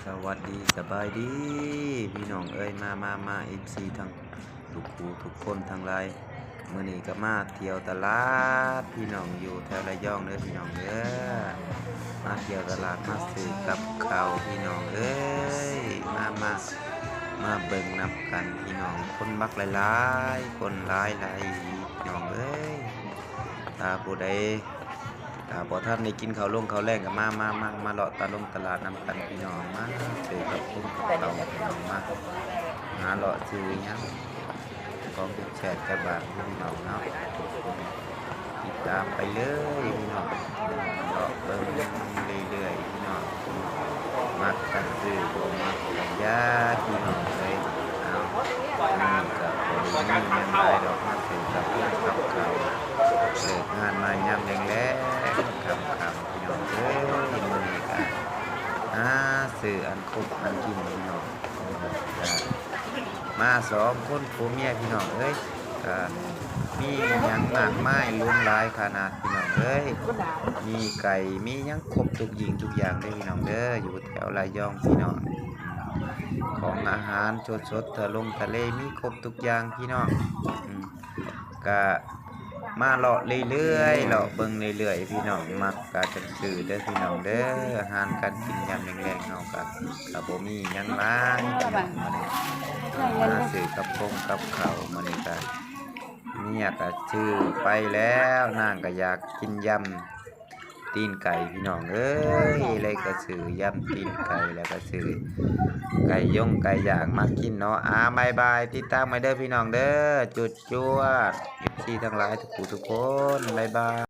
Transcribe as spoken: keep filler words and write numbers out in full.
สวัสดี สบายดี พี่น้องเอ้ย มา มา มา เอฟซี ทั้งทุกผู้ทุกคนทั้งหลาย มื้อนี้ก็มาเที่ยวตลาด พี่น้องอยู่แถวระยองเด้อ พี่น้องเด้อ มาเที่ยวตลาด มาซื้อกับข้าว พี่น้องเอ้ย มา มา มาเบิ่งนำกัน พี่น้อง คนบักหลายๆ คนหลายๆ พี่น้องเอ้ย ถ้าผู้ใด ถ้าบ่ทันได้กินข้าวลงข้าวแลงก็มา มา มา มาเลาะตะลงตลาดนำกัน พี่น้อง มาซื้อกับข้าวกับข้าว พี่น้อง มา หาเลาะซื้อหยัง ของแซ่บๆ จากบ้าน พี่น้องเนาะ ติดตามไปเลย พี่น้อง เลาะเบิ่งเรื่อยๆ พี่น้อง มักก็ซื้อ บ่มักก็อย่า พี่น้องเอ้ย เอา มื้อนี้ก็บ่ได้มีหยังหลายดอก มาซื้อกับข้าวกับข้าว เลิกงานมายามแลงๆ ค่ำๆ พี่น้องเอ้ย มื้อนี้ก็หาซื้ออันครบอันกิน พี่น้อง มาสองคนผัวเมีย พี่น้องเอ้ย ก็มีหยังมากมายหลวงหลายขนาด พี่น้องเอ้ย มีไก่ มีหยังครบทุกสิ่งทุกอย่างเด้อ พี่น้องเด้อ อยู่แถวระยอง พี่น้อง ของอาหารสดๆ ทะลงทะเล มีครบทุกอย่าง พี่น้อง อืม ก็มาเลาะเรื่อยๆ เลาะเบิ่งเรื่อยๆ พี่น้อง มักก็จั่งซื้อเด้อ พี่น้องเด้อ อาหารการกินยามแลงๆ เฮาก็ ก็บ่มีหยังหลาย พี่น้อง มื้อนี้ มาซื้อกับข้าวกับข้าว มื้อนี้ก็ เมียก็ซื้อไปแล้ว นางก็อยากกินยำตีนไก่ พี่น้องเอ้ย เลยก็ซื้อยำตีนไก่ แล้วก็ซื้อไก่ย่งไก่ย่างมากินเนาะ อ่า บ๊ายบาย ติดตามมาเด้อ พี่น้องเด้อ จุดจวด เอฟซี ทั้งหลายทุกผู้ทุกคน บ๊ายบาย